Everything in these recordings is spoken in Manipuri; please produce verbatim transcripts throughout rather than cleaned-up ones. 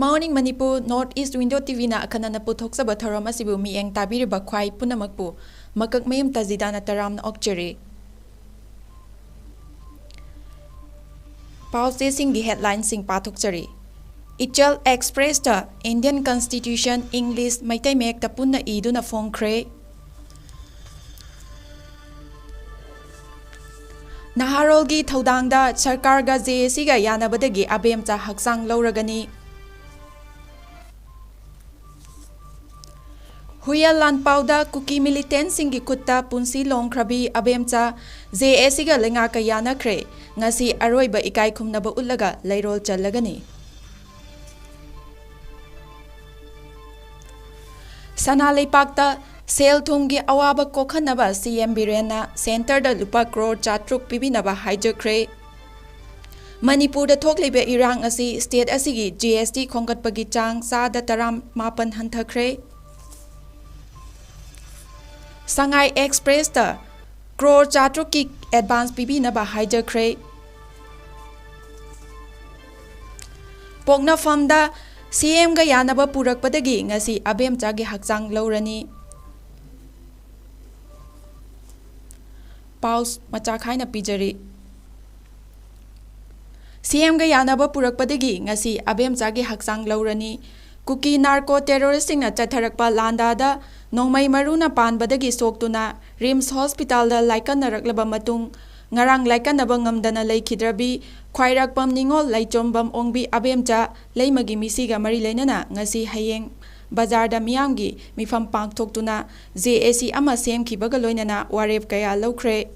Morning Manipur, North East Window T Vꯅ ꯑꯈꯟꯅꯅ ꯄꯨꯊꯣꯛꯆꯕ ꯊꯧꯔꯝ ꯑꯁꯤꯕꯨ ꯃꯤꯠꯌꯦꯡ ꯇꯥꯕꯤꯔꯤꯕ ꯈ꯭ꯋꯥꯏ ꯄꯨꯝꯅꯃꯛꯄꯨ ꯃꯀꯛꯃꯌꯨꯝ ꯇꯖꯤꯗꯥꯅ ꯇꯔꯥꯝꯅ ꯑꯣꯛꯆꯔꯤ꯫ ꯄꯥꯎꯆꯦꯁꯤꯡꯒꯤ headlineꯁꯤꯡ ꯄꯥꯊꯣꯛꯆꯔꯤ꯫ ꯏꯆꯜ Expressꯇ Indian Constitution English ꯃꯩꯇꯩ ꯃꯌꯦꯛꯇ ꯄꯨꯟꯅ ꯏꯗꯨꯅ ꯐꯣꯡꯈ꯭ꯔꯦ꯫ ꯅꯍꯥꯔꯣꯜꯒꯤ ꯊꯧꯗꯥꯡꯗ ꯁꯔꯀꯥꯔꯒ JACꯒ ꯌꯥꯅꯕꯗꯒꯤ ꯑꯕꯦꯝꯆꯥ ꯍꯛꯆꯥꯡ ꯂꯧꯔꯒꯅꯤ꯫ ꯍꯨꯏꯌꯦꯜ ꯂꯥꯟꯄꯥꯎꯗ ꯀꯨꯀꯤ militantꯁꯤꯡꯒꯤ ꯈꯨꯠꯇ ꯄꯨꯟꯁꯤ ꯂꯣꯡꯈ꯭ꯔꯕꯤ ꯑꯕꯦꯝꯆꯥ JACꯒ ꯂꯩꯉꯥꯛꯀ ꯌꯥꯅꯈ꯭ꯔꯦ꯫ ꯉꯁꯤ ꯑꯔꯣꯏꯕ ꯏꯀꯥꯏ ꯈꯨꯝꯅꯕ ꯎꯠꯂꯒ ꯂꯩꯔꯣꯜ ꯆꯜꯂꯒꯅꯤ꯫ ꯁꯅꯥ ꯂꯩꯄꯥꯛꯇ ꯁꯦꯜ ꯊꯨꯝꯒꯤ ꯑꯋꯥꯕ ꯀꯣꯛꯍꯟꯅꯕ CM ꯕꯤꯔꯦꯟꯅ centreꯗ ꯂꯨꯄꯥ ꯀ꯭ꯔꯣꯔ ꯆꯥꯇ꯭ꯔꯨꯛ ꯄꯤꯕꯤꯅꯕ ꯍꯥꯏꯖꯈ꯭ꯔꯦ꯫ ꯃꯅꯤꯄꯨꯔꯗ ꯊꯣꯛꯂꯤꯕ ꯏꯔꯥꯡ ꯑꯁꯤ state ꯑꯁꯤꯒꯤ GST ꯈꯣꯝꯒꯠꯄꯒꯤ ꯆꯥꯡ ꯆꯥꯗ ꯇꯔꯥꯃꯥꯄꯟ ꯍꯟꯊꯈ꯭ꯔꯦ꯫ ꯁꯉꯥꯏ Expressꯇ ꯀ꯭ꯔꯣꯔ ꯆꯥꯇ꯭ꯔꯨꯛꯀꯤ advance ꯄꯤꯕꯤꯅꯕ ꯍꯥꯏꯖꯈ꯭ꯔꯦ꯫ ꯄꯣꯛꯅꯐꯝꯗ CMꯒ ꯌꯥꯅꯕ ꯄꯨꯔꯛꯄꯗꯒꯤ ꯉꯁꯤ ꯑꯕꯦꯝꯆꯥꯒꯤ ꯍꯛꯆꯥꯡ ꯂꯧꯔꯅꯤ꯫ ꯄꯥꯎ ꯃꯆꯥ ꯈꯥꯏꯅ ꯄꯤꯖꯔꯤ꯫ CMꯒ ꯌꯥꯅꯕ ꯄꯨꯔꯛꯄꯗꯒꯤ ꯉꯁꯤ ꯑꯕꯦꯝꯆꯥꯒꯤ ꯍꯛꯆꯥꯡ ꯂꯧꯔꯅꯤ꯫ ꯀꯨꯀꯤ narco terroristꯁꯤꯡꯅ ꯆꯠꯊꯔꯛꯄ ꯂꯥꯟꯗꯥꯗ ꯅꯣꯡꯃꯩ ꯃꯔꯨꯅ ꯄꯥꯟꯕꯗꯒꯤ ꯁꯣꯛꯇꯨꯅ RIMS hospitalꯗ ꯂꯥꯏꯀꯠꯅꯔꯛꯂꯕ ꯃꯇꯨꯡ, ꯉꯔꯥꯡ ꯂꯥꯏꯀꯠꯅꯕ ꯉꯝꯗꯅ ꯂꯩꯈꯤꯗ꯭ꯔꯕꯤ ꯈ꯭ꯋꯥꯏꯔꯥꯛꯄꯝ ꯅꯤꯉꯣꯜ ꯂꯥꯏꯆꯣꯝꯕꯝ ꯑꯣꯡꯕꯤ ꯑꯕꯦꯝꯆꯥ ꯂꯩꯃꯒꯤ ꯃꯤꯁꯤꯒ ꯃꯔꯤ ꯂꯩꯅꯅ ꯉꯁꯤ ꯍꯌꯦꯡ ꯕꯖꯥꯔꯗ ꯃꯤꯌꯥꯝꯒꯤ ꯃꯤꯐꯝ ꯄꯥꯡꯊꯣꯛꯇꯨꯅ JAC ꯑꯃ ꯁꯦꯝꯈꯤꯕꯒ ꯂꯣꯏꯅꯅ ꯋꯥꯔꯦꯞ ꯀꯌꯥ ꯂꯧꯈ꯭ꯔꯦ꯫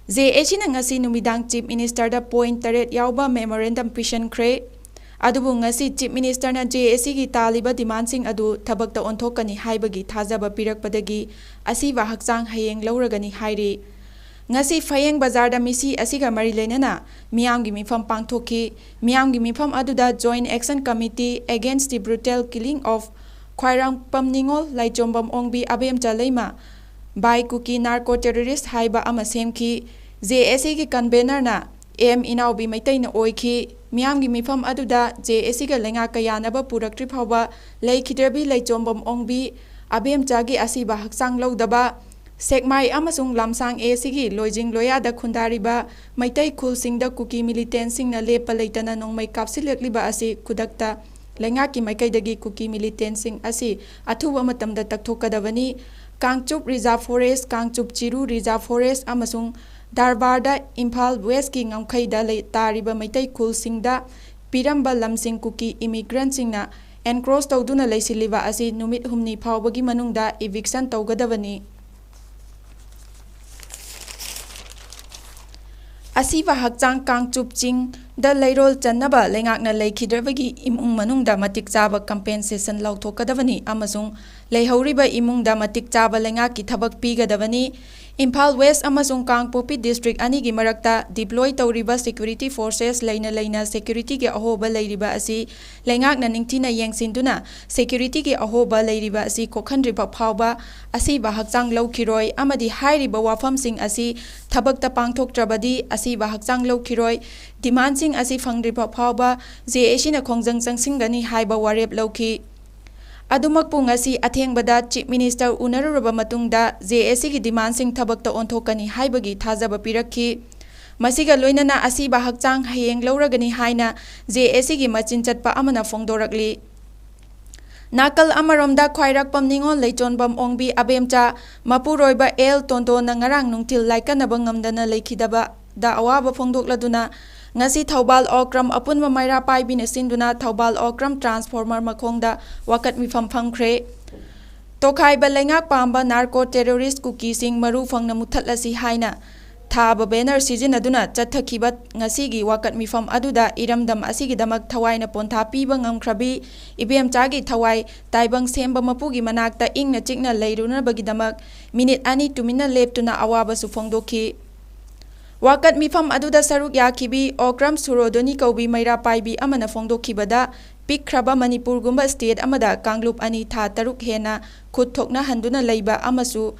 JACꯅ ꯉꯁꯤ ꯅꯨꯃꯤꯗꯥꯡ Chief Ministerꯗ point ꯇꯔꯦꯠ ꯌꯥꯎꯕ memorandum ꯄꯤꯁꯟꯈ꯭ꯔꯦ꯫ ꯑꯗꯨꯕꯨ ꯉꯁꯤ Chief Ministerꯅ JACꯒꯤ ꯇꯥꯜꯂꯤꯕ demandꯁꯤꯡ ꯑꯗꯨ ꯊꯕꯛꯇ ꯑꯣꯟꯊꯣꯛꯀꯅꯤ ꯍꯥꯏꯕꯒꯤ ꯊꯥꯖꯕ ꯄꯤꯔꯛꯄꯗꯒꯤ ꯑꯁꯤꯕ ꯍꯛꯆꯥꯡ ꯍꯌꯦꯡ ꯂꯧꯔꯒꯅꯤ ꯍꯥꯏꯔꯤ꯫ ꯉꯁꯤ ꯐꯌꯦꯡ ꯕꯖꯥꯔꯗ ꯃꯤꯁꯤ ꯑꯁꯤꯒ ꯃꯔꯤ ꯂꯩꯅꯅ ꯃꯤꯌꯥꯝꯒꯤ ꯃꯤꯐꯝ ꯄꯥꯡꯊꯣꯛꯈꯤ꯫ ꯃꯤꯌꯥꯝꯒꯤ ꯃꯤꯐꯝ ꯑꯗꯨꯗ Joint Action Committee Against the Brutal Killing of ꯈ꯭ꯋꯥꯏꯔꯥꯛꯄꯝ ꯅꯤꯉꯣꯜ ꯂꯥꯏꯆꯣꯝꯕꯝ ꯑꯣꯡꯕꯤ ꯑꯕꯦꯝꯆꯥ ꯂꯩꯃ by Kuki narco terrorist ꯍꯥꯏꯕ ꯑꯃ ꯁꯦꯝꯈꯤ꯫ JACꯒꯤ convenerꯅ M ꯏꯅꯥꯎꯕꯤ ꯃꯩꯇꯩꯅ ꯑꯣꯏꯈꯤ꯫ ꯃꯤꯌꯥꯝꯒꯤ ꯃꯤꯐꯝ ꯑꯗꯨꯗ ꯖꯦ ꯑꯦ ꯁꯤꯒ ꯂꯩꯉꯥꯛꯀ ꯌꯥꯅꯕ ꯄꯨꯔꯛꯇ꯭ꯔꯤ ꯐꯥꯎꯕ ꯂꯩꯈꯤꯗ꯭ꯔꯕꯤ ꯂꯩꯆꯣꯝꯕꯝ ꯑꯣꯡꯕꯤ ꯑꯕꯦꯝꯆꯥꯒꯤ ꯑꯁꯤꯕ ꯍꯛꯆꯥꯡ ꯂꯧꯗꯕ, ꯁꯦꯛꯃꯥꯏ ꯑꯃꯁꯨꯡ ꯂꯝꯁꯥꯡ ꯑꯦ ꯁꯤꯒꯤ ꯂꯣꯏꯖꯤꯡ ꯂꯣꯌꯥꯗ ꯈꯨꯟꯗꯥꯔꯤꯕ ꯃꯩꯇꯩ ꯈꯨꯜꯁꯤꯡꯗ ꯀꯨꯀꯤ ꯃꯤꯂꯤꯇꯦꯟꯁꯤꯡꯅ ꯂꯦꯞꯄ ꯂꯩꯇꯅ ꯅꯣꯡꯃꯩ ꯀꯥꯞꯁꯤꯜꯂꯛꯂꯤꯕ ꯑꯁꯤ ꯈꯨꯗꯛꯇ ꯂꯩꯉꯥꯛꯀꯤ ꯃꯥꯏꯀꯩꯗꯒꯤ ꯀꯨꯀꯤ ꯃꯤꯂꯤꯇꯦꯟꯁꯤꯡ ꯑꯁꯤ ꯑꯊꯨꯕ ꯃꯇꯝꯗ ꯇꯛꯊꯣꯛꯀꯗꯕꯅꯤ꯫ ꯀꯥꯡꯆꯨꯞ ꯔꯤꯖꯥꯔꯚ ꯐꯣꯔꯦꯁ, ꯀꯥꯡꯆꯨꯞ ꯆꯤꯔꯨ ꯔꯤꯖꯥꯔꯚ ꯐꯣꯔꯦꯁ ꯑꯃꯁꯨꯡ ꯗꯔꯕꯥꯔꯗ ꯏꯝꯐꯥꯜ ꯋꯦꯁꯀꯤ ꯉꯝꯈꯩꯗ ꯂꯩ-, ꯇꯥꯔꯤꯕ ꯃꯩꯇꯩ ꯈꯨꯜꯁꯤꯡꯗ ꯄꯤꯔꯝꯕ ꯂꯝꯁꯤꯡ ꯀꯨꯀꯤ ꯏꯃꯤꯒ꯭ꯔꯦꯟꯠꯁꯤꯡꯅ ꯑꯦꯟꯀ꯭ꯔꯣꯁ ꯇꯧꯗꯨꯅ ꯂꯩꯁꯤꯜꯂꯤꯕ ꯑꯁꯤ ꯅꯨꯃꯤꯠ ꯍꯨꯝꯅꯤ ꯐꯥꯎꯕꯒꯤ ꯃꯅꯨꯡꯗ ꯏꯚꯤꯛꯁꯟ ꯇꯧꯒꯗꯕꯅꯤ꯫ ꯑꯁꯤꯕ ꯍꯛꯆꯥꯡ ꯀꯥꯡꯆꯨꯞ ꯆꯤꯡꯗ ꯂꯩꯔꯣꯜ ꯆꯟꯅꯕ ꯂꯩꯉꯥꯛꯅ ꯂꯩꯈꯤꯗ꯭ꯔꯕꯒꯤ ꯏꯃꯨꯡ ꯃꯅꯨꯡꯗ ꯃꯇꯤꯛ ꯆꯥꯕ ꯀꯝꯄꯦꯟꯁꯦꯁꯟ ꯂꯥꯎꯊꯣꯛꯀꯗꯕꯅꯤ ꯑꯃꯁꯨꯡ ꯂꯩꯍꯧꯔꯤꯕ ꯏꯃꯨꯡꯗ ꯃꯇꯤꯛ ꯆꯥꯕ ꯂꯩꯉꯥꯛꯀꯤ ꯊꯕꯛ ꯄꯤꯒꯗꯕꯅꯤ꯫ ꯏꯝꯐꯥꯜ ꯋꯦꯁ ꯑꯃꯁꯨꯡ ꯀꯥꯡꯄꯣꯛꯄꯤ ꯗꯤꯁꯇ꯭ꯔꯤꯛ ꯑꯅꯤꯒꯤ ꯃꯔꯛꯇ ꯗꯤꯄ꯭ꯂꯣꯏ ꯇꯧꯔꯤꯕ ꯁꯦꯀ꯭ꯌꯨꯔꯤꯇꯤ ꯐꯣꯔꯁꯦꯁ ꯂꯩꯅ ꯂꯩꯅ ꯁꯦꯀ꯭ꯌꯨꯔꯤꯇꯤꯒꯤ ꯑꯍꯣꯕ ꯂꯩꯔꯤꯕ ꯑꯁꯤ ꯂꯩꯉꯥꯛꯅ ꯅꯤꯡꯊꯤꯅ ꯌꯦꯡꯁꯤꯟꯗꯨꯅ ꯁꯦꯀ꯭ꯌꯨꯔꯤꯇꯤꯒꯤ ꯑꯍꯣꯕ ꯂꯩꯔꯤꯕ ꯑꯁꯤ ꯀꯣꯛꯍꯟꯗ꯭ꯔꯤꯕ ꯐꯥꯎꯕ ꯑꯁꯤꯕ ꯍꯛꯆꯥꯡ ꯂꯧꯈꯤꯔꯣꯏ ꯑꯃꯗꯤ ꯍꯥꯏꯔꯤꯕ ꯋꯥꯐꯝꯁꯤꯡ ꯑꯁꯤ ꯊꯕꯛꯇ ꯄꯥꯡꯊꯣꯛꯇ꯭ꯔꯕꯗꯤ ꯑꯁꯤꯕ ꯍꯛꯆꯥꯡ ꯂꯧꯈꯤꯔꯣꯏ꯫ ꯗꯤꯃꯥꯟꯁꯤꯡ ꯑꯁꯤ ꯐꯪꯗ꯭ꯔꯤꯕ ꯐꯥꯎꯕ ꯖꯦ ꯑꯦ ꯁꯤꯅ ꯈꯣꯡꯖꯪ ꯆꯪꯁꯤꯟꯒꯅꯤ ꯍꯥꯏꯕ ꯋꯥꯔꯦꯞ ꯂꯧꯈꯤ꯫ ꯑꯗꯨꯃꯛꯄꯨ ꯉꯁꯤ ꯑꯊꯦꯡꯕꯗ ꯆꯤꯐ ꯃꯤꯅꯤꯁꯇꯔ ꯎꯅꯔꯨꯔꯕ ꯃꯇꯨꯡꯗ ꯖꯦ ꯑꯦ ꯁꯤꯒꯤ ꯗꯤꯃꯥꯟꯁꯤꯡ ꯊꯕꯛꯇ ꯑꯣꯟꯊꯣꯛꯀꯅꯤ ꯍꯥꯏꯕꯒꯤ ꯊꯥꯖꯕ ꯄꯤꯔꯛꯈꯤ꯫ ꯃꯁꯤꯒ ꯂꯣꯏꯅꯅ ꯑꯁꯤꯕ ꯍꯛꯆꯥꯡ ꯍꯌꯦꯡ ꯂꯧꯔꯒꯅꯤ ꯍꯥꯏꯅ ꯖꯦ ꯑꯦ ꯁꯤꯒꯤ ꯃꯆꯤꯟ ꯆꯠꯄ ꯑꯃꯅ ꯐꯣꯡꯗꯣꯔꯛꯂꯤ꯫ ꯅꯥꯀꯜ ꯑꯃꯔꯣꯝꯗ ꯈ꯭ꯋꯥꯏꯔꯥꯛꯄꯝ ꯅꯤꯉꯣꯜ ꯂꯩꯆꯣꯟꯕꯝ ꯑꯣꯡꯕꯤ ꯑꯕꯦꯝꯆꯥ ꯃꯄꯨꯔꯣꯏꯕ ꯑꯦꯜ ꯇꯣꯟꯗꯣꯟꯅ ꯉꯔꯥꯡ ꯅꯨꯡꯊꯤꯜ ꯂꯥꯏꯀꯠꯅꯕ ꯉꯝꯗꯅ ꯂꯩꯈꯤꯗꯕꯗ ꯑꯋꯥꯕ ꯐꯣꯡꯗꯣꯛꯂꯗꯨꯅ ꯉꯁꯤ ꯊꯧꯕꯥꯜ ꯑꯣꯀ꯭ꯔꯝ ꯑꯄꯨꯟꯕ ꯃꯩꯔꯥ ꯄꯥꯏꯕꯤꯅ ꯁꯤꯟꯗꯨꯅ ꯊꯧꯕꯥꯜ ꯑꯣꯀ꯭ꯔꯝ ꯇ꯭ꯔꯥꯟꯁꯐꯣꯔꯃꯔ ꯃꯈꯣꯡꯗ ꯋꯥꯀꯠ ꯃꯤꯐꯝ ꯐꯝꯈ꯭ꯔꯦ꯫ ꯇꯣꯈꯥꯏꯕ ꯂꯩꯉꯥꯛ ꯄꯥꯝꯕ ꯅꯥꯔꯀꯣ ꯇꯦꯔꯣꯔꯤꯁ ꯀꯨꯀꯤꯁꯤꯡ ꯃꯔꯨ ꯐꯪꯅ ꯃꯨꯠꯊꯠꯂꯁꯤ ꯍꯥꯏꯅ ꯊꯥꯕ ꯕꯦꯅꯔ ꯁꯤꯖꯤꯟꯅꯗꯨꯅ ꯆꯠꯊꯈꯤꯕ ꯉꯁꯤꯒꯤ ꯋꯥꯀꯠ ꯃꯤꯐꯝ ꯑꯗꯨꯗ ꯏꯔꯝꯗꯝ ꯑꯁꯤꯒꯤꯗꯃꯛ ꯊꯋꯥꯏꯅ ꯄꯣꯟꯊꯥ ꯄꯤꯕ ꯉꯝꯈ꯭ꯔꯕꯤ ꯏꯕꯦꯝꯆꯥꯒꯤ ꯊꯋꯥꯏ ꯇꯥꯏꯕꯪ ꯁꯦꯝꯕ ꯃꯄꯨꯒꯤ ꯃꯅꯥꯛꯇ ꯏꯪꯅ ꯆꯤꯛꯅ ꯂꯩꯔꯨꯅꯕꯒꯤꯗꯃꯛ ꯃꯤꯅꯤꯠ ꯑꯅꯤ ꯇꯨꯃꯤꯟꯅ ꯂꯦꯞꯇꯨꯅ ꯑꯋꯥꯕꯁꯨ ꯐꯣꯡꯗꯣꯛꯈꯤ꯫ ꯋꯥꯀꯠ ꯃꯤꯐꯝ ꯑꯗꯨꯗ ꯁꯔꯨꯛ ꯌꯥꯈꯤꯕꯤ ꯑꯣꯀ꯭ꯔꯝ ꯁꯨꯔꯣꯗꯣꯅꯤ ꯀꯧꯕꯤ ꯃꯩꯔꯥ ꯄꯥꯏꯕꯤ ꯑꯃꯅ ꯐꯣꯡꯗꯣꯛꯈꯤꯕꯗ, ꯄꯤꯛꯈ꯭ꯔꯕ ꯃꯅꯤꯄꯨꯔꯒꯨꯝꯕ ꯁ꯭ꯇꯦꯠ ꯑꯃꯗ ꯀꯥꯡꯂꯨꯞ ꯑꯅꯤ ꯊꯥ ꯇꯔꯨꯛ ꯍꯦꯟꯅ ꯈꯨꯠ ꯊꯣꯛꯅꯍꯟꯗꯨꯅ ꯂꯩꯕ ꯑꯃꯁꯨ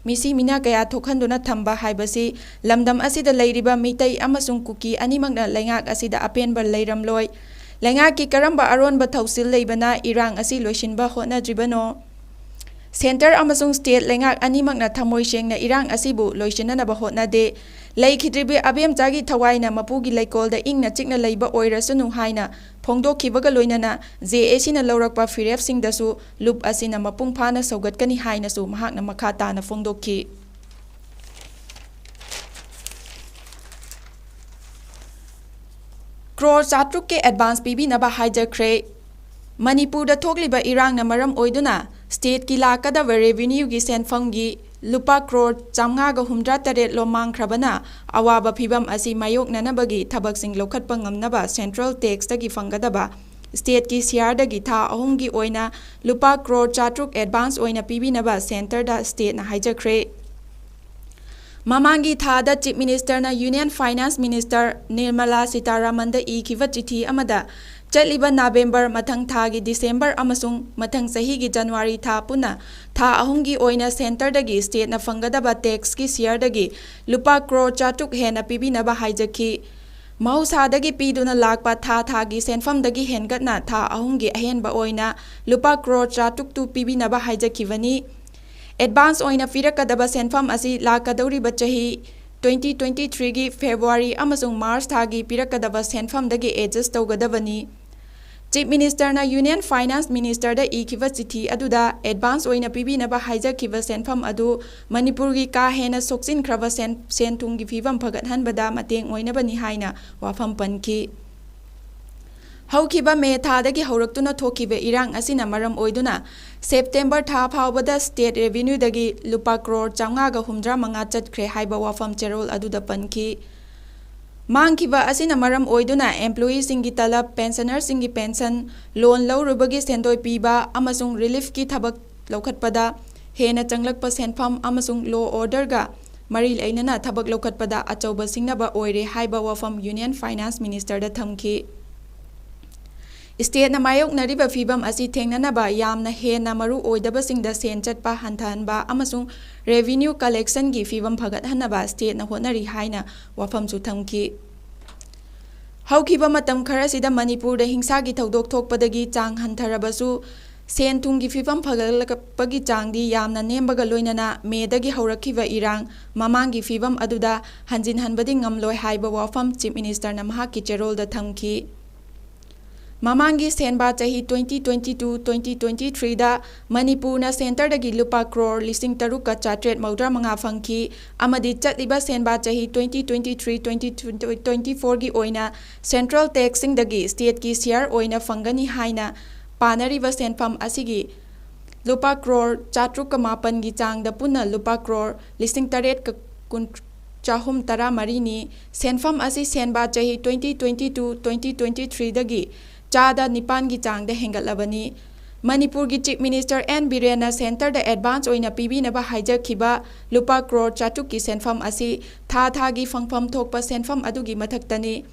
ꯃꯤꯁꯤ ꯃꯤꯅꯥ ꯀꯌꯥ ꯊꯣꯛꯍꯟꯗꯨꯅ ꯊꯝꯕ ꯍꯥꯏꯕꯁꯤ ꯂꯝꯗꯝ ꯑꯁꯤꯗ ꯂꯩꯔꯤꯕ ꯃꯤꯇꯩ ꯑꯃꯁꯨꯡ ꯀꯨꯀꯤ ꯑꯅꯤꯃꯛꯅ ꯂꯩꯉꯥꯛ ꯑꯁꯤꯗ ꯑꯄꯦꯟꯕ ꯂꯩꯔꯝꯂꯣꯏ꯫ ꯂꯩꯉꯥꯛꯀꯤ ꯀꯔꯝꯕ ꯑꯔꯣꯟꯕ ꯊꯧꯁꯤꯜ ꯂꯩꯕꯅ ꯏꯔꯥꯡ ꯑꯁꯤ ꯂꯣꯏꯁꯤꯟꯕ ꯍꯣꯠꯅꯗ꯭ꯔꯤꯕꯅꯣ? ꯁꯦꯟꯇꯔ ꯑꯃꯁꯨꯡ ꯁ꯭ꯇꯦꯠ ꯂꯩꯉꯥꯛ ꯑꯅꯤꯃꯛꯅ ꯊꯃꯣꯏ ꯁꯦꯡꯅ ꯏꯔꯥꯡ ꯑꯁꯤꯕꯨ ꯂꯣꯏꯁꯤꯟꯅꯅꯕ ꯍꯣꯠꯅꯗꯦ꯫ ꯂꯩꯈꯤꯗ꯭ꯔꯤꯕꯤ ꯑꯕꯦꯝꯆꯥꯒꯤ ꯊꯋꯥꯏꯅ ꯃꯄꯨꯒꯤ ꯂꯩꯀꯣꯜꯗ ꯏꯪꯅ ꯆꯤꯛꯅ ꯂꯩꯕ ꯑꯣꯏꯔꯁꯅꯨ ꯍꯥꯏꯅ ꯐꯣꯡꯗꯣꯛꯈꯤꯕꯒ ꯂꯣꯏꯅꯅ ꯖꯦ ꯑꯦ ꯁꯤꯅ ꯂꯧꯔꯛꯄ ꯐꯤꯔꯦꯞꯁꯤꯡꯗꯁꯨ ꯂꯨꯞ ꯑꯁꯤꯅ ꯃꯄꯨꯡ ꯐꯥꯅ ꯁꯧꯒꯠꯀꯅꯤ ꯍꯥꯏꯅꯁꯨ ꯃꯍꯥꯛꯅ ꯃꯈꯥ ꯇꯥꯅ ꯐꯣꯡꯗꯣꯛꯈꯤ꯫ ꯀ꯭ꯔꯣꯔ ꯆꯥꯇ꯭ꯔꯨꯛꯀꯤ ꯑꯦꯗꯚꯥꯟꯁ ꯄꯤꯕꯤꯅꯕ ꯍꯥꯏꯖꯈ꯭ꯔꯦ꯫ ꯃꯅꯤꯄꯨꯔꯗ ꯊꯣꯛꯂꯤꯕ ꯏꯔꯥꯡꯅ ꯃꯔꯝ ꯑꯣꯏꯗꯨꯅ ꯁ꯭ꯇꯦꯠꯀꯤ ꯂꯥꯛꯀꯗꯕ ꯔꯦꯚꯤꯅ꯭ꯌꯨꯒꯤ ꯁꯦꯟꯐꯝꯒꯤ ꯂꯨꯄꯥ ꯀ꯭ꯔꯣꯔ ꯆꯥꯝꯃꯉꯥꯒ ꯍꯨꯝꯗ꯭ꯔꯥ ꯇꯔꯦꯠ ꯂꯣꯝ ꯃꯥꯡꯈ꯭ꯔꯕꯅ ꯑꯋꯥꯕ ꯐꯤꯚꯝ ꯑꯁꯤ ꯃꯥꯌꯣꯛꯅꯅꯕꯒꯤ ꯊꯕꯛꯁꯤꯡ ꯂꯧꯈꯠꯄ ꯉꯝꯅꯕ ꯁꯦꯟꯇ꯭ꯔꯦꯜ ꯇꯦꯛꯁꯇꯒꯤ ꯐꯪꯒꯗꯕ ꯁ꯭ꯇꯦꯠꯀꯤ ꯁꯤꯌꯥꯔꯗꯒꯤ ꯊꯥ ꯑꯍꯨꯝꯒꯤ ꯑꯣꯏꯅ ꯂꯨꯄꯥ ꯀ꯭ꯔꯣꯔ ꯆꯥꯇ꯭ꯔꯨꯛ ꯑꯦꯗꯚꯥꯟꯁ ꯑꯣꯏꯅ ꯄꯤꯕꯤꯅꯕ ꯁꯦꯟꯇꯔꯗ ꯁ꯭ꯇꯦꯠꯅ ꯍꯥꯏꯖꯈ꯭ꯔꯦ꯫ ꯃꯃꯥꯡꯒꯤ ꯊꯥꯗ ꯆꯤꯐ ꯃꯤꯅꯤꯁꯇꯔꯅ ꯌꯨꯅꯤꯌꯟ ꯐꯥꯏꯅꯥꯟꯁ ꯃꯤꯅꯤꯁꯇꯔ ꯅꯤꯔꯃꯂꯥ ꯁꯤꯇꯥꯔꯥꯃꯟꯗ ꯏꯈꯤꯕ ꯆꯤꯊꯤ ꯑꯃꯗ ꯆꯠꯂꯤꯕ ꯅꯕꯦꯝꯕꯔ ꯃꯊꯪ ꯊꯥꯒꯤ ꯗꯤꯁꯦꯝꯕꯔ ꯑꯃꯁꯨꯡ ꯃꯊꯪ ꯆꯍꯤꯒꯤ ꯖꯅꯋꯥꯔꯤ ꯊꯥ ꯄꯨꯟꯅ ꯊꯥ ꯑꯍꯨꯝꯒꯤ ꯑꯣꯏꯅ ꯁꯦꯟꯇꯔꯗꯒꯤ ꯁ꯭ꯇꯦꯠꯅ ꯐꯪꯒꯗꯕ ꯇꯦꯛꯁꯀꯤ ꯁꯤꯌꯥꯔꯗꯒꯤ ꯂꯨꯄꯥ ꯀ꯭ꯔꯣꯔ ꯆꯥꯇ꯭ꯔꯨꯛ ꯍꯦꯟꯅ ꯄꯤꯕꯤꯅꯕ ꯍꯥꯏꯖꯈꯤ꯫ ꯃꯍꯧꯁꯥꯗꯒꯤ ꯄꯤꯗꯨꯅ ꯂꯥꯛꯄ ꯊꯥ ꯊꯥꯒꯤ ꯁꯦꯟꯐꯝꯗꯒꯤ ꯍꯦꯟꯒꯠꯅ ꯊꯥ ꯑꯍꯨꯝꯒꯤ ꯑꯍꯦꯟꯕ ꯑꯣꯏꯅ ꯂꯨꯄꯥ ꯀ꯭ꯔꯣꯔ ꯆꯥꯇ꯭ꯔꯨꯛꯇꯨ ꯄꯤꯕꯤꯅꯕ ꯍꯥꯏꯖꯈꯤꯕꯅꯤ꯫ ꯑꯦꯗꯚꯥꯟꯁ ꯑꯣꯏꯅ ꯄꯤꯔꯛꯀꯗꯕ ꯁꯦꯟꯐꯝ ꯑꯁꯤ ꯂꯥꯛꯀꯗꯧꯔꯤꯕ ꯆꯍꯤ ꯇ꯭ꯋꯦꯟꯇꯤ ꯇ꯭ꯋꯦꯟꯇꯤ ꯊ꯭ꯔꯤꯒꯤ ꯐꯦꯕ꯭ꯔꯨꯋꯥꯔꯤ ꯑꯃꯁꯨꯡ ꯃꯥꯔꯆ ꯊꯥꯒꯤ ꯄꯤꯔꯛꯀꯗꯕ ꯁꯦꯟꯐꯝꯗꯒꯤ ꯑꯦꯗꯖꯁ ꯇꯧꯒꯗꯕꯅꯤ꯫ ꯆꯤꯐ ꯃꯤꯅꯤꯁꯇꯔꯅ ꯌꯨꯅꯤꯌꯟ ꯐꯥꯏꯅꯥꯟꯁ ꯃꯤꯅꯤꯁꯇꯔꯗ ꯏꯈꯤꯕ ꯆꯤꯊꯤ ꯑꯗꯨꯗ ꯑꯦꯗꯚꯥꯟꯁ ꯑꯣꯏꯅ ꯄꯤꯕꯤꯅꯕ ꯍꯥꯏꯖꯈꯤꯕ ꯁꯦꯟꯐꯝ ꯑꯗꯨ ꯃꯅꯤꯄꯨꯔꯒꯤ ꯀꯥ ꯍꯦꯟꯅ ꯁꯣꯛꯆꯤꯟꯈ꯭ꯔꯕ ꯁꯦꯟ, ꯁꯦꯟ ꯊꯨꯝꯒꯤ ꯐꯤꯕꯝ ꯐꯒꯠꯍꯟꯕꯗ ꯃꯇꯦꯡ ꯑꯣꯏꯅꯕꯅꯤ ꯍꯥꯏꯅ ꯋꯥꯐꯝ ꯄꯟꯈꯤ꯫ ꯍꯧꯈꯤꯕ ꯃꯦ ꯊꯥꯗꯒꯤ ꯍꯧꯔꯛꯇꯨꯅ ꯊꯣꯛꯈꯤꯕ ꯏꯔꯥꯡ ꯑꯁꯤꯅ ꯃꯔꯝ ꯑꯣꯏꯗꯨꯅ ꯁꯦꯞꯇꯦꯝꯕꯔ ꯊꯥ ꯐꯥꯎꯕꯗ ꯁ꯭ꯇꯦꯠ ꯔꯦꯚꯤꯅ꯭ꯌꯨꯗꯒꯤ ꯂꯨꯄꯥ ꯀ꯭ꯔꯣꯔ ꯆꯥꯝꯃꯉꯥꯒ ꯍꯨꯝꯗ꯭ꯔꯥ ꯃꯉꯥ ꯆꯠꯈ꯭ꯔꯦ ꯍꯥꯏꯕ ꯋꯥꯐꯝ ꯆꯦꯔꯣꯜ ꯑꯗꯨꯗ ꯄꯟꯈꯤ꯫ ꯃꯥꯡꯈꯤꯕ ꯑꯁꯤꯅ ꯃꯔꯝ ꯑꯣꯏꯗꯨꯅ ꯑꯦꯝꯄ꯭ꯂꯣꯌꯤꯁꯤꯡꯒꯤ ꯇꯂꯕ, ꯄꯦꯟꯁꯅꯔꯁꯤꯡꯒꯤ ꯄꯦꯟꯁꯟ, ꯂꯣꯟ ꯂꯧꯔꯨꯕꯒꯤ ꯁꯦꯟꯗꯣꯏ ꯄꯤꯕ ꯑꯃꯁꯨꯡ ꯔꯤꯂꯤꯐꯀꯤ ꯊꯕꯛ ꯂꯧꯈꯠꯄꯗ ꯍꯦꯟꯅ ꯆꯪꯂꯛꯄ ꯁꯦꯟꯐꯝ ꯑꯃꯁꯨꯡ ꯂꯣ ꯑꯣꯔꯗꯔꯒ ꯃꯔꯤ ꯂꯩꯅꯅ ꯊꯕꯛ ꯂꯧꯈꯠꯄꯗ ꯑꯆꯧꯕ ꯁꯤꯡꯅꯕ ꯑꯣꯏꯔꯦ ꯍꯥꯏꯕ ꯋꯥꯐꯝ ꯌꯨꯅꯤꯌꯟ ꯐꯥꯏꯅꯥꯟꯁ ꯃꯤꯅꯤꯁꯇꯔꯗ ꯊꯝꯈꯤ꯫ ꯁ꯭ꯇꯦꯠꯅ ꯃꯥꯌꯣꯛꯅꯔꯤꯕ ꯐꯤꯚꯝ ꯑꯁꯤ ꯊꯦꯡꯅꯅꯕ ꯌꯥꯝꯅ ꯍꯦꯟꯅ ꯃꯔꯨ ꯑꯣꯏꯗꯕꯁꯤꯡꯗ ꯁꯦꯟ ꯆꯠꯄ ꯍꯟꯊꯍꯟꯕ ꯑꯃꯁꯨꯡ ꯔꯦꯚꯤꯅ꯭ꯌꯨ ꯀꯂꯦꯛꯁꯟꯒꯤ ꯐꯤꯚꯝ ꯐꯒꯠꯍꯟꯅꯕ ꯁ꯭ꯇꯦꯠꯅ ꯍꯣꯠꯅꯔꯤ ꯍꯥꯏꯅ ꯋꯥꯐꯝꯁꯨ ꯊꯝꯈꯤ꯫ ꯍꯧꯈꯤꯕ ꯃꯇꯝ ꯈꯔꯁꯤꯗ ꯃꯅꯤꯄꯨꯔꯗ ꯍꯤꯡꯁꯥꯒꯤ ꯊꯧꯗꯣꯛ ꯊꯣꯛꯄꯗꯒꯤ ꯆꯥꯡ ꯍꯟꯊꯔꯕꯁꯨ, ꯁꯦꯟ ꯊꯨꯝꯒꯤ ꯐꯤꯚꯝ ꯐꯒꯠꯂꯛꯄꯒꯤ ꯆꯥꯡꯗꯤ ꯌꯥꯝꯅ ꯅꯦꯝꯕꯒ ꯂꯣꯏꯅꯅ ꯃꯦꯗꯒꯤ ꯍꯧꯔꯛꯈꯤꯕ ꯏꯔꯥꯡ ꯃꯃꯥꯡꯒꯤ ꯐꯤꯚꯝ ꯑꯗꯨꯗ ꯍꯟꯖꯤꯟꯍꯟꯕꯗꯤ ꯉꯝꯂꯣꯏ ꯍꯥꯏꯕ ꯋꯥꯐꯝ ꯆꯤꯐ ꯃꯤꯅꯤꯁꯇꯔꯅ ꯃꯍꯥꯛꯀꯤ ꯆꯦꯔꯣꯜꯗ ꯊꯝꯈꯤ꯫ ꯃꯃꯥꯡꯒꯤ ꯁꯦꯟꯕꯥ ꯆꯍꯤ twenty twenty two twenty twenty three ꯗ ꯃꯅꯤꯄꯨꯔꯅ ꯁꯦꯟꯇꯔꯗꯒꯤ ꯂꯨꯄꯥ ꯀ꯭ꯔꯣꯔ ꯂꯤꯁꯤꯡ ꯇꯔꯨꯛꯀ ꯆꯥꯇ꯭ꯔꯦꯠ ꯃꯧꯗ꯭ꯔꯥ ꯃꯉꯥ ꯐꯪꯈꯤ, ꯑꯃꯗꯤ ꯆꯠꯂꯤꯕ ꯁꯦꯟꯕꯥ ꯆꯍꯤ twenty twenty three twenty twenty four ꯒꯤ ꯑꯣꯏꯅ ꯁꯦꯟꯇ꯭ꯔꯦꯜ ꯇꯦꯛꯁꯁꯤꯡꯗꯒꯤ ꯁ꯭ꯇꯦꯠꯀꯤ ꯁꯤꯌꯥꯔ ꯑꯣꯏꯅ ꯐꯪꯒꯅꯤ ꯍꯥꯏꯅ ꯄꯥꯅꯔꯤꯕ ꯁꯦꯟꯐꯝ ꯑꯁꯤꯒꯤ ꯂꯨꯄꯥ ꯀ꯭ꯔꯣꯔ ꯆꯥꯇ꯭ꯔꯨꯛꯀ ꯃꯥꯄꯟꯒꯤ ꯆꯥꯡꯗ ꯄꯨꯟꯅ ꯂꯨꯄꯥ ꯀ꯭ꯔꯣꯔ ꯂꯤꯁꯤꯡ ꯇꯔꯦꯠꯀ ꯀꯨꯟ, ꯆꯍꯨꯝ ꯇꯔꯥ ꯃꯔꯤꯅꯤ꯫ ꯁꯦꯟꯐꯝ ꯑꯁꯤ ꯁꯦꯟꯕꯥ ꯆꯍꯤ twenty twenty two twenty twenty three ꯗꯒꯤ ꯆꯥꯗ ꯅꯤꯄꯥꯟꯒꯤ ꯆꯥꯡꯗ ꯍꯦꯟꯒꯠꯂꯕꯅꯤ꯫ ꯃꯅꯤꯄꯨꯔꯒꯤ ꯆꯤꯐ ꯃꯤꯅꯤꯁꯇꯔ ꯑꯦꯟ ꯕꯤꯔꯦꯟꯅ ꯁꯦꯟꯇꯔꯗ ꯑꯦꯗꯚꯥꯟꯁ ꯑꯣꯏꯅ ꯄꯤꯕꯤꯅꯕ ꯍꯥꯏꯖꯈꯤꯕ ꯂꯨꯄꯥ ꯀ꯭ꯔꯣꯔ ꯆꯥꯇ꯭ꯔꯨꯛꯀꯤ ꯁꯦꯟꯐꯝ ꯑꯁꯤ ꯊꯥ ꯊꯥꯒꯤ ꯐꯪꯐꯝ ꯊꯣꯛꯄ ꯁꯦꯟꯐꯝ ꯑꯗꯨꯒꯤ ꯃꯊꯛꯇꯅꯤ꯫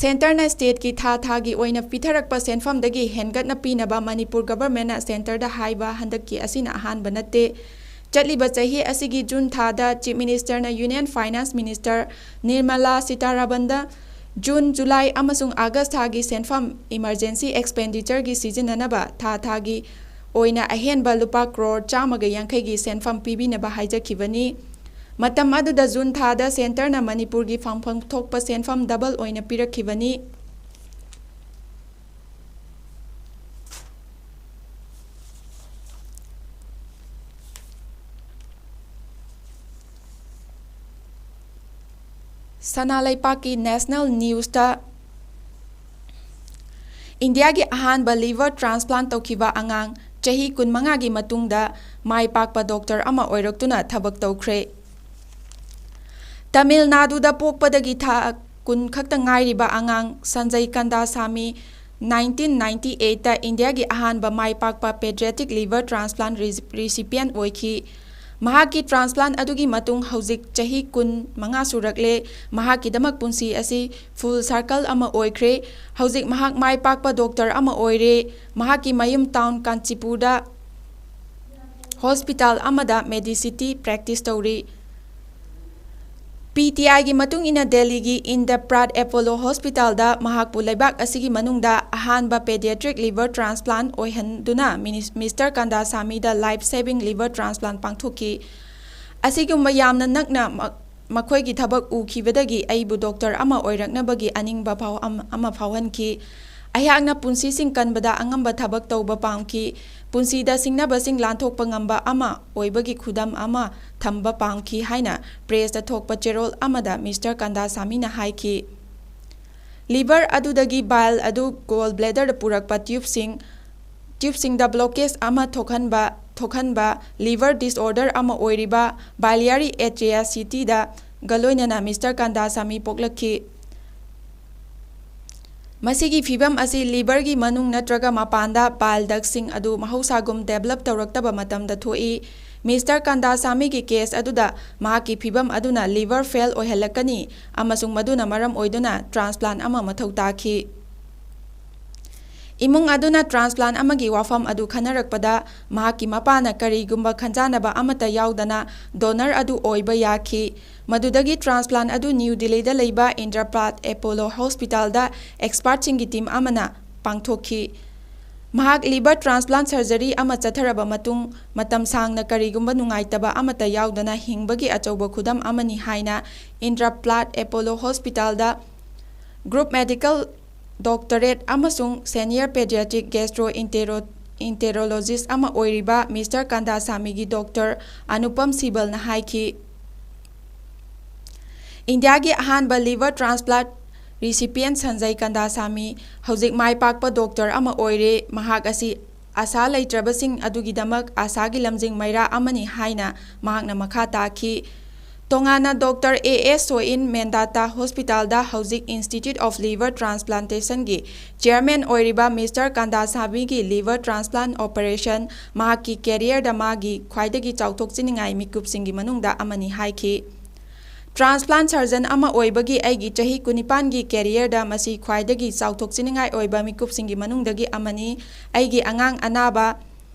ꯁꯦꯟꯇꯔꯅ ꯁ꯭ꯇꯦꯠꯀꯤ ꯊꯥ ꯊꯥꯒꯤ ꯑꯣꯏꯅ ꯄꯤꯊꯔꯛꯄ ꯁꯦꯟꯐꯝꯗꯒꯤ ꯍꯦꯟꯒꯠꯅ ꯄꯤꯅꯕ ꯃꯅꯤꯄꯨꯔ ꯒꯚꯔꯟꯃꯦꯟꯠꯅ ꯁꯦꯟꯇꯔꯗ ꯍꯥꯏꯕ ꯍꯟꯗꯛꯀꯤ ꯑꯁꯤꯅ ꯑꯍꯥꯟꯕ ꯅꯠꯇꯦ꯫ ꯆꯠꯂꯤꯕ ꯆꯍꯤ ꯑꯁꯤꯒꯤ ꯖꯨꯟ ꯊꯥꯗ ꯆꯤꯐ ꯃꯤꯅꯤꯁꯇꯔꯅ ꯌꯨꯅꯤꯌꯟ ꯐꯥꯏꯅꯥꯟꯁ ꯃꯤꯅꯤꯁꯇꯔ ꯅꯤꯔꯃꯂꯥ ꯁꯤꯇꯥꯔꯥꯃꯟꯗ ꯖꯨꯟ, ꯖꯨꯂꯥꯏ ꯑꯃꯁꯨꯡ ꯑꯥꯒꯁ ꯊꯥꯒꯤ ꯁꯦꯟꯐꯝ ꯏꯃꯔꯖꯦꯟꯁꯤ ꯑꯦꯛꯁꯄꯦꯟꯗꯤꯆꯔꯒꯤ ꯁꯤꯖꯤꯟꯅꯅꯕ ꯊꯥ ꯊꯥꯒꯤ ꯑꯣꯏꯅ ꯑꯍꯦꯟꯕ ꯂꯨꯄꯥ ꯀ꯭ꯔꯣꯔ ꯆꯥꯝꯃꯒ ꯌꯥꯡꯈꯩꯒꯤ ꯁꯦꯟꯐꯝ ꯄꯤꯕꯤꯅꯕ ꯍꯥꯏꯖꯈꯤꯕꯅꯤ꯫ ꯃꯇꯝ ꯑꯗꯨꯗ ꯖꯨꯟ ꯊꯥꯗ ꯁꯦꯟꯇꯔꯅ ꯃꯅꯤꯄꯨꯔꯒꯤ ꯐꯪꯐꯝ ꯊꯣꯛꯄ ꯁꯦꯟꯐꯝ ꯗꯕꯜ ꯑꯣꯏꯅ ꯄꯤꯔꯛꯈꯤꯕꯅꯤ꯫ ꯁꯅꯥ ꯂꯩꯄꯥꯛꯀꯤ ꯅꯦꯁꯅꯦꯜ ꯅ꯭ꯌꯨꯁꯇ ꯏꯟꯗꯤꯌꯥꯒꯤ ꯑꯍꯥꯟꯕ ꯂꯤꯚꯔ ꯇ꯭ꯔꯥꯟꯁꯄ꯭ꯂꯥꯟ ꯇꯧꯈꯤꯕ ꯑꯉꯥꯡ ꯆꯍꯤ ꯀꯨꯟꯃꯉꯥꯒꯤ ꯃꯇꯨꯡꯗ ꯃꯥꯏ ꯄꯥꯛꯄ ꯗꯣꯛꯇꯔ ꯑꯃ ꯑꯣꯏꯔꯛꯇꯨꯅ ꯊꯕꯛ ꯇꯧꯈ꯭ꯔꯦ꯫ ꯇꯥꯃꯤꯜ ꯅꯥꯗꯨꯗ ꯄꯣꯛꯄꯗꯒꯤ ꯊꯥ ꯀꯨꯟ ꯈꯛꯇ ꯉꯥꯏꯔꯤꯕ ꯑꯉꯥꯡ ꯁꯟꯖꯩ ꯀꯟꯗꯥꯁꯥꯃꯤ nineteen ninety eight ꯇ ꯏꯟꯗꯤꯌꯥꯒꯤ ꯑꯍꯥꯟꯕ ꯃꯥꯏ ꯄꯥꯛꯄ ꯄꯦꯗ꯭ꯔꯤꯌꯥꯇꯤꯛ ꯂꯤꯚꯔ ꯇ꯭ꯔꯥꯟꯁꯄ꯭ꯂꯥꯟ ꯔꯤꯁꯤꯄꯤꯌꯟ ꯑꯣꯏꯈꯤ꯫ ꯃꯍꯥꯛꯀꯤ transplant ꯑꯗꯨꯒꯤ ꯃꯇꯨꯡ ꯍꯧꯖꯤꯛ ꯆꯍꯤ ꯀꯨꯟ ꯃꯉꯥ ꯁꯨꯔꯛꯂꯦ꯫ ꯃꯍꯥꯛꯀꯤꯗꯃꯛ ꯄꯨꯟꯁꯤ ꯑꯁꯤ full circle ꯑꯃ ꯑꯣꯏꯈ꯭ꯔꯦ꯫ ꯍꯧꯖꯤꯛ ꯃꯍꯥꯛ ꯃꯥꯏ ꯄꯥꯛꯄ doctor ꯑꯃ ꯑꯣꯏꯔꯦ꯫ ꯃꯍꯥꯛꯀꯤ ꯃꯌꯨꯝ town ꯀꯥꯟꯆꯤꯄꯨꯔꯗ hospital ꯑꯃꯗ medicity practice ꯇꯧꯔꯤ꯫ ꯄꯤ ꯇꯤ ꯑꯥꯏꯒꯤ ꯃꯇꯨꯡ ꯏꯟꯅ ꯗꯦꯜꯂꯤꯒꯤ ꯏꯟꯗ꯭ꯔꯄ꯭ꯔꯥꯠ ꯑꯦꯄꯣꯂꯣ ꯍꯣꯁꯄꯤꯇꯥꯜꯗ ꯃꯍꯥꯛꯄꯨ ꯂꯩꯕꯥꯛ ꯑꯁꯤꯒꯤ ꯃꯅꯨꯡꯗ ꯑꯍꯥꯟꯕ pediatric liver transplant ꯑꯣꯏꯍꯟꯗꯨꯅ ꯃꯤꯅꯤꯁ-, ꯃꯤꯁꯇꯔ ꯀꯟꯗꯥꯁꯥꯃꯤꯗ life saving liver transplant ꯄꯥꯡꯊꯣꯛꯈꯤ꯫ ꯑꯁꯤꯒꯨꯝꯕ ꯌꯥꯝꯅ ꯅꯛꯅ ꯃ-, ꯃꯈꯣꯏꯒꯤ ꯊꯕꯛ ꯎꯈꯤꯕꯗꯒꯤ ꯑꯩꯕꯨ doctor ꯑꯃ ꯑꯣꯏꯔꯛꯅꯕꯒꯤ ꯑꯅꯤꯡꯕ ꯐꯥꯎ-, ꯑꯃ, ꯑꯃ ꯐꯥꯎꯍꯟꯈꯤ꯫ ꯑꯩꯍꯥꯛꯅ ꯄꯨꯟꯁꯤꯁꯤꯡ ꯀꯟꯕꯗ ꯑꯉꯝꯕ ꯊꯕꯛ ꯇꯧꯕ ꯄꯥꯝꯈꯤ꯫ ꯄꯨꯟꯁꯤꯗ ꯁꯤꯡꯅꯕꯁꯤꯡ ꯂꯥꯟꯊꯣꯛꯄ ꯉꯝꯕ ꯑꯃ ꯑꯣꯏꯕꯒꯤ ꯈꯨꯗꯝ ꯑꯃ ꯊꯝꯕ ꯄꯥꯝꯈꯤ ꯍꯥꯏꯅ pressꯇ ꯊꯣꯛꯄ ꯆꯦꯔꯣꯜ ꯑꯃꯗ ꯃꯤꯁꯇꯔ ꯀꯟꯗꯥꯁꯥꯃꯤꯅ ꯍꯥꯏꯈꯤ꯫ Liver ꯑꯗꯨꯗꯒꯤ bile ꯑꯗꯨ gall bladderꯗ ꯄꯨꯔꯛꯄ tubeꯁꯤꯡ, tubeꯁꯤꯡꯗ blockage ꯑꯃ ꯊꯣꯛꯍꯟꯕ, ꯊꯣꯛꯍꯟꯕ liver disorder ꯑꯃ ꯑꯣꯏꯔꯤꯕ biliary atreacity ꯗ ꯒ ꯂꯣꯏꯅꯅ ꯃꯤꯁꯇꯔ ꯀꯟꯗꯥꯁꯥꯃꯤ ꯄꯣꯛꯂꯛꯈꯤ꯫ ꯃꯁꯤꯒꯤ ꯐꯤꯚꯝ ꯑꯁꯤ liverꯒꯤ ꯃꯅꯨꯡ ꯅꯠꯇ꯭ꯔꯒ ꯃꯄꯥꯟꯗ bile ductꯁꯤꯡ ꯑꯗꯨ ꯃꯍꯧꯁꯥꯒꯨꯝ develop ꯇꯧꯔꯛꯇꯕ ꯃꯇꯝꯗ ꯊꯣꯛꯏ꯫ ꯃꯤꯁꯇꯔ ꯀꯟꯗꯥꯁꯥꯃꯤꯒꯤ case ꯑꯗꯨꯗ ꯃꯍꯥꯛꯀꯤ ꯐꯤꯚꯝ ꯑꯗꯨꯅ liver fail ꯑꯣꯏꯍꯜꯂꯛꯀꯅꯤ ꯑꯃꯁꯨꯡ ꯃꯗꯨꯅ ꯃꯔꯝ ꯑꯣꯏꯗꯨꯅ transplant ꯑꯃ ꯃꯊꯧ ꯇꯥꯈꯤ꯫ ꯏꯃꯨꯡ ꯑꯗꯨꯅ transplant ꯑꯃꯒꯤ ꯋꯥꯐꯝ ꯑꯗꯨ ꯈꯟꯅꯔꯛꯄꯗ, ꯃꯍꯥꯛꯀꯤ ꯃꯄꯥꯅ ꯀꯔꯤꯒꯨꯝꯕ ꯈꯟꯖꯥꯟꯅꯕ ꯑꯃꯠꯇ ꯌꯥꯎꯗꯅ donor ꯑꯗꯨ ꯑꯣꯏꯕ ꯌꯥꯈꯤ꯫ ꯃꯗꯨꯗꯒꯤ transplant ꯑꯗꯨ ꯅ꯭ꯌꯨ ꯗꯤꯜꯂꯤꯗ ꯂꯩꯕ ꯏꯟꯗ꯭ꯔꯄ꯭ꯔꯥꯠ ꯑꯦꯄꯣꯂꯣ ꯍꯣꯁꯄꯤꯇꯥꯜꯗ expertꯁꯤꯡꯒꯤ team ꯑꯃꯅ ꯄꯥꯡꯊꯣꯛꯈꯤ꯫ ꯃꯍꯥꯛ liver transplant surgery ꯑꯃ ꯆꯠꯊꯔꯕ ꯃꯇꯨꯡ, ꯃꯇꯝ ꯁꯥꯡꯅ ꯀꯔꯤꯒꯨꯝꯕ ꯅꯨꯡꯉꯥꯏꯇꯕ ꯑꯃꯠꯇ ꯌꯥꯎꯗꯅ ꯍꯤꯡꯕꯒꯤ ꯑꯆꯧꯕ ꯈꯨꯗꯝ ꯑꯃꯅꯤ ꯍꯥꯏꯅ ꯏꯟꯗ꯭ꯔꯄ꯭ꯔꯥꯠ ꯑꯦꯄꯣꯂꯣ ꯍꯣꯁꯄꯤꯇꯥꯜꯗ group medical doctorate ꯑꯃꯁꯨꯡ senior pediatric gastroenterologist ꯑꯃ ꯑꯣꯏꯔꯤꯕ ꯃꯤꯁꯇꯔ ꯀꯟꯗꯥꯁꯥꯃꯤꯒꯤ doctor ꯑꯅꯨꯄꯝ ꯁꯤꯕꯜꯅ ꯍꯥꯏꯈꯤ꯫ ꯏꯟꯗꯤꯌꯥꯒꯤ ꯑꯍꯥꯟꯕ liver transplant recipient ꯁꯟꯖꯌ ꯀꯟꯗꯥꯁꯥꯃꯤ ꯍꯧꯖꯤꯛ ꯃꯥꯏ ꯄꯥꯛꯄ doctor ꯑꯃ ꯑꯣꯏꯔꯦ꯫ ꯃꯍꯥꯛ ꯑꯁꯤ ꯑꯥꯁꯥ ꯂꯩꯇ꯭ꯔꯕꯁꯤꯡ ꯑꯗꯨꯒꯤꯗꯃꯛ ꯑꯥꯁꯥꯒꯤ ꯂꯝꯖꯤꯡ ꯃꯩꯔꯥ ꯑꯃꯅꯤ ꯍꯥꯏꯅ ꯃꯍꯥꯛꯅ ꯃꯈꯥ ꯇꯥꯈꯤ꯫ ꯇꯣꯉꯥꯟꯅ ꯗꯣꯛꯇꯔ ꯑꯦ ꯑꯦꯁ ꯁꯣꯏꯟ ꯃꯦꯟꯗꯥꯇꯥ ꯍꯣꯁꯄꯤꯇꯥꯜꯗ ꯍꯧꯖꯤꯛ Institute of Liver Transplantationꯒꯤ chairman ꯑꯣꯏꯔꯤꯕ ꯃꯤꯁꯇꯔ ꯀꯟꯗꯥꯁꯥꯃꯤꯒꯤ liver transplant operation ꯃꯍꯥꯛꯀꯤ careerꯗ ꯃꯥꯒꯤ ꯈ꯭ꯋꯥꯏꯗꯒꯤ ꯆꯥꯎꯊꯣꯛꯆꯅꯤꯡꯉꯥꯏ ꯃꯤꯀꯨꯞꯁꯤꯡꯒꯤ ꯃꯅꯨꯡꯗ ꯑꯃꯅꯤ ꯍꯥꯏꯈꯤ꯫ Transplant surgeon ꯑꯃ ꯑꯣꯏꯕꯒꯤ ꯑꯩꯒꯤ ꯆꯍꯤ ꯀꯨꯟꯅꯤꯄꯥꯟꯒꯤ careerꯗ ꯃꯁꯤ ꯈ꯭ꯋꯥꯏꯗꯒꯤ ꯆꯥꯎꯊꯣꯛꯆꯅꯤꯡꯉꯥꯏ ꯑꯣꯏꯕ ꯃꯤꯀꯨꯞꯁꯤꯡꯒꯤ ꯃꯅꯨꯡꯗꯒꯤ ꯑꯃꯅꯤ꯫ ꯑꯩꯒꯤ ꯑꯉꯥꯡ ꯑꯅꯥꯕ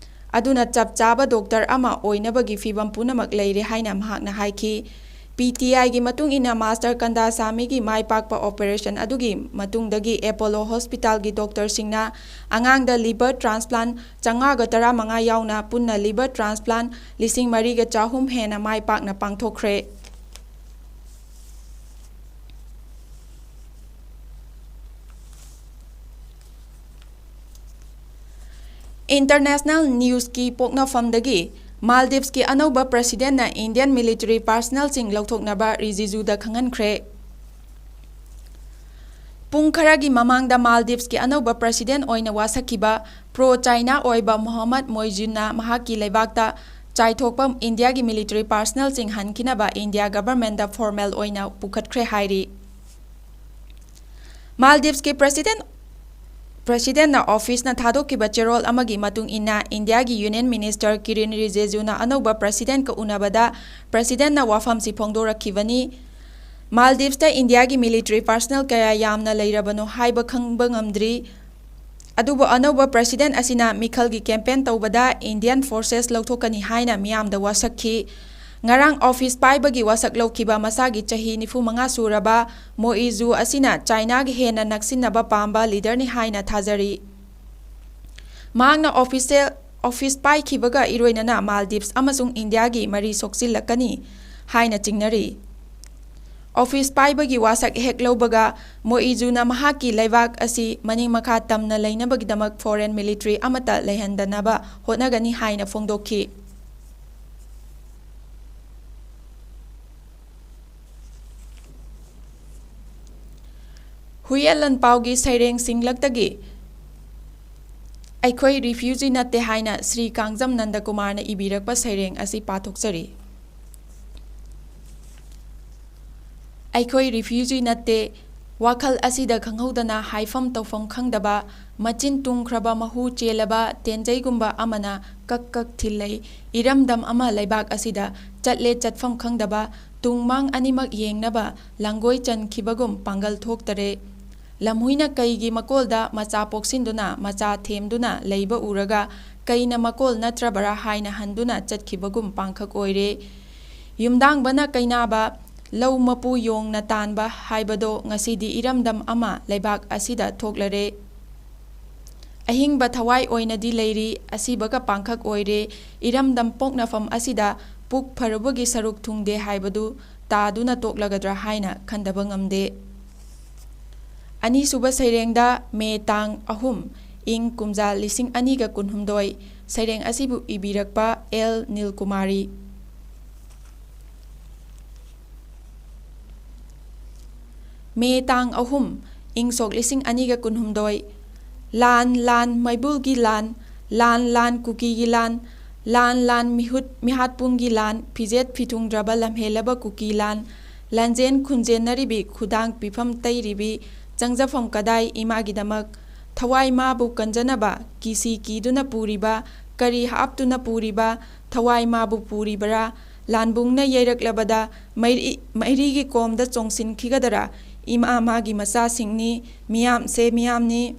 ꯑꯗꯨꯅ ꯆꯞ ꯆꯥꯕ ꯗꯣꯛꯇꯔ ꯑꯃ ꯑꯣꯏꯅꯕꯒꯤ ꯐꯤꯚꯝ ꯄꯨꯝꯅꯃꯛ ꯂꯩꯔꯦ ꯍꯥꯏꯅ ꯃꯍꯥꯛꯅ ꯍꯥꯏꯈꯤ꯫ ꯄꯤ ꯇꯤ ꯑꯥꯏꯒꯤ ꯃꯇꯨꯡ ꯏꯟꯅ ꯃꯥꯁꯇꯔ ꯀꯟꯗꯥꯁꯥꯃꯤꯒꯤ ꯃꯥꯏ ꯄꯥꯛꯄ operation ꯑꯗꯨꯒꯤ ꯃꯇꯨꯡꯗꯒꯤ ꯑꯦꯄꯣꯂꯣ ꯍꯣꯁꯄꯤꯇꯥꯜꯒꯤ ꯗꯣꯛꯇꯔꯁꯤꯡꯅ ꯑꯉꯥꯡꯗ liver transplant ꯆꯥꯝꯃꯉꯥꯒ ꯇꯔꯥꯃꯉꯥ ꯌꯥꯎꯅ ꯄꯨꯟꯅ liver transplant ꯂꯤꯁꯤꯡ ꯃꯔꯤꯒ ꯆꯍꯨꯝ ꯍꯦꯟꯅ ꯃꯥꯏ ꯄꯥꯛꯅ ꯄꯥꯡꯊꯣꯛꯈ꯭ꯔꯦ꯫ International newsꯀꯤ ꯄꯣꯛꯅꯐꯝꯗꯒꯤ ꯃꯥꯜꯗꯤꯞꯁꯀꯤ ꯑꯅꯧꯕ presidentꯅ Indian military personnelꯁꯤꯡ ꯂꯧꯊꯣꯛꯅꯕ ꯔꯤꯖꯤꯖꯨꯗ ꯈꯪꯍꯟꯈ꯭ꯔꯦ꯫ ꯄꯨꯡ ꯈꯔꯒꯤ ꯃꯃꯥꯡꯗ ꯃꯥꯜꯗꯤꯞꯁꯀꯤ ꯑꯅꯧꯕ president ꯑꯣꯏꯅ ꯋꯥꯁꯛꯈꯤꯕ pro China ꯑꯣꯏꯕ ꯃꯣꯍꯝꯃꯗ ꯃꯣꯏꯖꯨꯟꯅ ꯃꯍꯥꯛꯀꯤ ꯂꯩꯕꯥꯛꯇ ꯆꯥꯏꯊꯣꯛꯄ ꯏꯟꯗꯤꯌꯥꯒꯤ military personnelꯁꯤꯡ ꯍꯟꯈꯤꯅꯕ ꯏꯟꯗꯤꯌꯥ governmentꯗ formal ꯑꯣꯏꯅ ꯄꯨꯈꯠꯈ꯭ꯔꯦ ꯍꯥꯏꯔꯤ꯫ ꯃꯥꯜꯗꯤꯞꯁꯀꯤ president presidentꯅ officeꯅ ꯊꯥꯗꯣꯛꯈꯤꯕ ꯆꯦꯔꯣꯜ ꯑꯃꯒꯤ ꯃꯇꯨꯡ ꯏꯟꯅ, ꯏꯟꯗꯤꯌꯥꯒꯤ union minister ꯀꯤꯔꯤꯟ ꯔꯤꯖꯤꯖꯨꯅ ꯑꯅꯧꯕ presidentꯀ ꯎꯅꯕꯗ presidentꯅ ꯋꯥꯐꯝꯁꯤ ꯐꯣꯡꯗꯣꯔꯛꯈꯤꯕꯅꯤ꯫ ꯃꯥꯜꯗꯤꯞꯁꯇ ꯏꯟꯗꯤꯌꯥꯒꯤ military personnel ꯀꯌꯥ ꯌꯥꯝꯅ ꯂꯩꯔꯕꯅꯣ ꯍꯥꯏꯕ ꯈꯪꯕ ꯉꯝꯗ꯭ꯔꯤ꯫ ꯑꯗꯨꯕꯨ ꯑꯅꯧꯕ president ꯑꯁꯤꯅ ꯃꯤꯈꯜꯒꯤ campaign ꯇꯧꯕꯗ Indian forces ꯂꯧꯊꯣꯛꯀꯅꯤ ꯍꯥꯏꯅ ꯃꯤꯌꯥꯝꯗ ꯋꯥꯁꯛꯈꯤ꯫ ꯉꯔꯥꯡ office ꯄꯥꯏꯕꯒꯤ ꯋꯥꯁꯛ ꯂꯧꯈꯤꯕ ꯃꯁꯥꯒꯤ ꯆꯍꯤ ꯅꯤꯐꯨ ꯃꯉꯥ ꯁꯨꯔꯕ ꯃꯣꯏꯖꯨ ꯑꯁꯤꯅ Chinaꯒ ꯍꯦꯟꯅ ꯅꯛꯁꯤꯟꯅꯕ ꯄꯥꯝꯕ leaderꯅꯤ ꯍꯥꯏꯅ ꯊꯥꯖꯔꯤ꯫ ꯃꯍꯥꯛꯅ official office ꯄꯥꯏꯈꯤꯕꯒ ꯏꯔꯣꯏꯅꯅ ꯃꯥꯜꯗꯤꯞꯁ ꯑꯃꯁꯨꯡ ꯏꯟꯗꯤꯌꯥꯒꯤ ꯃꯔꯤ ꯁꯣꯛꯆꯤꯜꯂꯛꯀꯅꯤ ꯍꯥꯏꯅ ꯆꯤꯡꯅꯔꯤ꯫ Office ꯄꯥꯏꯕꯒꯤ ꯋꯥꯁꯛ ꯍꯦꯛ ꯂꯧꯕꯒ, ꯃꯣꯏꯖꯨꯅ ꯃꯍꯥꯛꯀꯤ ꯂꯩꯕꯥꯛ ꯑꯁꯤ ꯃꯅꯤꯡ ꯃꯈꯥ ꯇꯝꯅ ꯂꯩꯅꯕꯒꯤꯗꯃꯛ foreign military ꯑꯃꯠꯇ ꯂꯩꯍꯟꯗꯅꯕ ꯍꯣꯠꯅꯒꯅꯤ ꯍꯥꯏꯅ ꯐꯣꯡꯗꯣꯛꯈꯤ꯫ ꯍꯨꯏꯌꯦꯟ ꯂꯟꯄꯥꯎꯒꯤ ꯁꯩꯔꯦꯡ ꯁꯤꯡꯂꯛꯇꯒꯤ ꯑꯩꯈꯣꯏ refugee ꯅꯠꯇꯦ ꯍꯥꯏꯅ ꯁ꯭ꯔꯤ ꯀꯥꯡꯖꯝ ꯅꯟꯗꯀꯨꯃꯥꯔꯅ ꯏꯕꯤꯔꯛꯄ ꯁꯩꯔꯦꯡ ꯑꯁꯤ ꯄꯥꯊꯣꯛꯆꯔꯤ꯫ ꯑꯩꯈꯣꯏ refugee ꯅꯠꯇꯦ꯫ ꯋꯥꯈꯜ ꯑꯁꯤꯗ ꯈꯪꯍꯧꯗꯅ ꯍꯥꯏꯐꯝ ꯇꯧꯐꯝ ꯈꯪꯗꯕ, ꯃꯆꯤꯟ ꯇꯨꯝꯈ꯭ꯔꯕ ꯃꯍꯨ ꯆꯦꯜꯂꯕ ꯇꯦꯟꯖꯩꯒꯨꯝꯕ ꯑꯃꯅ ꯀꯛ ꯀꯛ ꯊꯤꯜꯂꯩ꯫ ꯏꯔꯝꯗꯝ ꯑꯃ ꯂꯩꯕꯥꯛ ꯑꯁꯤꯗ ꯆꯠꯂꯦ ꯆꯠꯐꯝ ꯈꯪꯗꯕ, ꯇꯨꯡ ꯃꯥꯡ ꯑꯅꯤꯃꯛ ꯌꯦꯡꯅꯕ ꯂꯥꯡꯒꯣꯏ ꯆꯟꯈꯤꯕꯒꯨꯝ ꯄꯥꯡꯒꯜ ꯊꯣꯛꯇꯔꯦ꯫ ꯂꯝꯍꯨꯏꯅ ꯀꯩꯒꯤ ꯃꯀꯣꯜꯗ ꯃꯆꯥ ꯄꯣꯛꯁꯤꯟꯗꯨꯅ, ꯃꯆꯥ ꯊꯦꯝꯗꯨꯅ ꯂꯩꯕ ꯎꯔꯒ ꯀꯩꯅ ꯃꯀꯣꯜ ꯅꯠꯇ꯭ꯔꯕꯔꯥ ꯍꯥꯏꯅ ꯍꯟꯗꯨꯅ ꯆꯠꯈꯤꯕꯒꯨꯝ ꯄꯥꯡꯈꯛ ꯑꯣꯏꯔꯦ꯫ ꯌꯨꯝꯗꯥꯡꯕꯅ ꯀꯩꯅꯥꯕ, ꯂꯧ ꯃꯄꯨ ꯌꯣꯡꯅ ꯇꯥꯟꯕ ꯍꯥꯏꯕꯗꯣ ꯉꯁꯤꯗꯤ ꯏꯔꯝꯗꯝ ꯑꯃ ꯂꯩꯕꯥꯛ ꯑꯁꯤꯗ ꯊꯣꯛꯂꯔꯦ꯫ ꯑꯍꯤꯡꯕ ꯊꯋꯥꯏ ꯑꯣꯏꯅꯗꯤ ꯂꯩꯔꯤ, ꯑꯁꯤꯕꯒ ꯄꯥꯡꯈꯛ ꯑꯣꯏꯔꯦ꯫ ꯏꯔꯝꯗꯝ ꯄꯣꯛꯅꯐꯝ ꯑꯁꯤꯗ ꯄꯨꯛ ꯐꯔꯨꯕꯒꯤ ꯁꯔꯨꯛ ꯊꯨꯡꯗꯦ ꯍꯥꯏꯕꯗꯨ ꯇꯥꯗꯨꯅ ꯇꯣꯛꯂꯒꯗ꯭ꯔꯥ ꯍꯥꯏꯅ ꯈꯟꯗꯕ ꯉꯝꯗꯦ꯫ ꯑꯅꯤꯁꯨꯕ ꯁꯩꯔꯦꯡꯗ ꯃꯦ ꯇꯥꯡ ꯑꯍꯨꯝ, ꯏꯪ ꯀꯨꯝꯖꯥ ꯂꯤꯁꯤꯡ ꯑꯅꯤꯒ ꯀꯨꯟꯍꯨꯝꯗꯣꯏ, ꯁꯩꯔꯦꯡ ꯑꯁꯤꯕꯨ ꯏꯕꯤꯔꯛꯄ ꯑꯦꯜ ꯅꯤꯜꯀꯨꯃꯥꯔꯤ꯫ ꯃꯦ ꯇꯥꯡ ꯑꯍꯨꯝ, ꯏꯪ ꯁꯣꯛ ꯂꯤꯁꯤꯡ ꯑꯅꯤꯒ ꯀꯨꯟꯍꯨꯝꯗꯣꯏ꯫ ꯂꯥꯟ, ꯂꯥꯟ, ꯃꯩꯕꯨꯜꯒꯤ ꯂꯥꯟ, ꯂꯥꯟ, ꯂꯥꯟ, ꯀꯨꯀꯤꯒꯤ ꯂꯥꯟ, ꯂꯥꯟ, ꯂꯥꯟ, ꯃꯤꯍꯨꯠ, ꯃꯤꯍꯥꯠꯄꯨꯡꯒꯤ ꯂꯥꯟ, ꯐꯤꯖꯦꯠ ꯐꯤꯊꯨꯡꯗ꯭ꯔꯕ ꯂꯝꯍꯦꯜꯂꯕ ꯀꯨꯀꯤ ꯂꯥꯟ, ꯂꯥꯟꯖꯦꯟ ꯈꯨꯟꯖꯦꯟꯅꯔꯤꯕꯤ, ꯈꯨꯗꯥꯡ ꯄꯤꯐꯝ ꯇꯩꯔꯤꯕꯤ, ꯆꯪꯖꯐꯝ ꯀꯗꯥꯏ ꯏꯃꯥꯒꯤꯗꯃꯛ? ꯊꯋꯥꯏ ꯃꯥꯕꯨ ꯀꯟꯖꯅꯕ, ꯀꯤꯁꯤ ꯀꯤꯗꯨꯅ ꯄꯨꯔꯤꯕ, ꯀꯔꯤ ꯍꯥꯞꯇꯨꯅ ꯄꯨꯔꯤꯕ, ꯊꯋꯥꯏ ꯃꯥꯕꯨ ꯄꯨꯔꯤꯕꯔꯥ? ꯂꯥꯟꯕꯨꯡꯅ ꯌꯩꯔꯛꯂꯕꯗ ꯃꯩꯔꯤ-, ꯃꯩꯔꯤꯒꯤ ꯀꯣꯝꯗ ꯆꯣꯡꯁꯤꯟꯈꯤꯒꯗꯔꯥ? ꯏꯃꯥ ꯃꯥꯒꯤ ꯃꯆꯥꯁꯤꯡꯅꯤ, ꯃꯤꯌꯥꯝꯁꯦ ꯃꯤꯌꯥꯝꯅꯤ꯫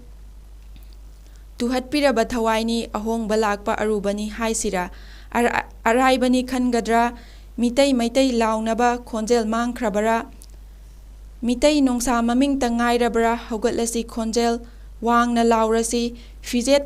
ꯇꯨꯍꯠꯄꯤꯔꯕ ꯊꯋꯥꯏꯅꯤ, ꯑꯍꯣꯡꯕ ꯂꯥꯛꯄ ꯑꯔꯨꯕꯅꯤ ꯍꯥꯏꯁꯤꯔꯥ? ꯑꯔ-, ꯑꯔꯥꯏꯕꯅꯤ ꯈꯟꯒꯗ꯭ꯔꯥ? ꯃꯤꯇꯩ ꯃꯩꯇꯩ ꯂꯥꯎꯅꯕ ꯈꯣꯟꯖꯦꯜ ꯃꯥꯡꯈ꯭ꯔꯕꯔꯥ? ꯃꯤꯇꯩ ꯅꯣꯡꯁꯥ ꯃꯃꯤꯡꯇ ꯉꯥꯏꯔꯕ꯭ꯔꯥ? ꯍꯧꯒꯠꯂꯁꯤ ꯈꯣꯟꯖꯦꯜ ꯋꯥꯡꯅ ꯂꯥꯎꯔꯁꯤ, ꯐꯤꯖꯦꯠ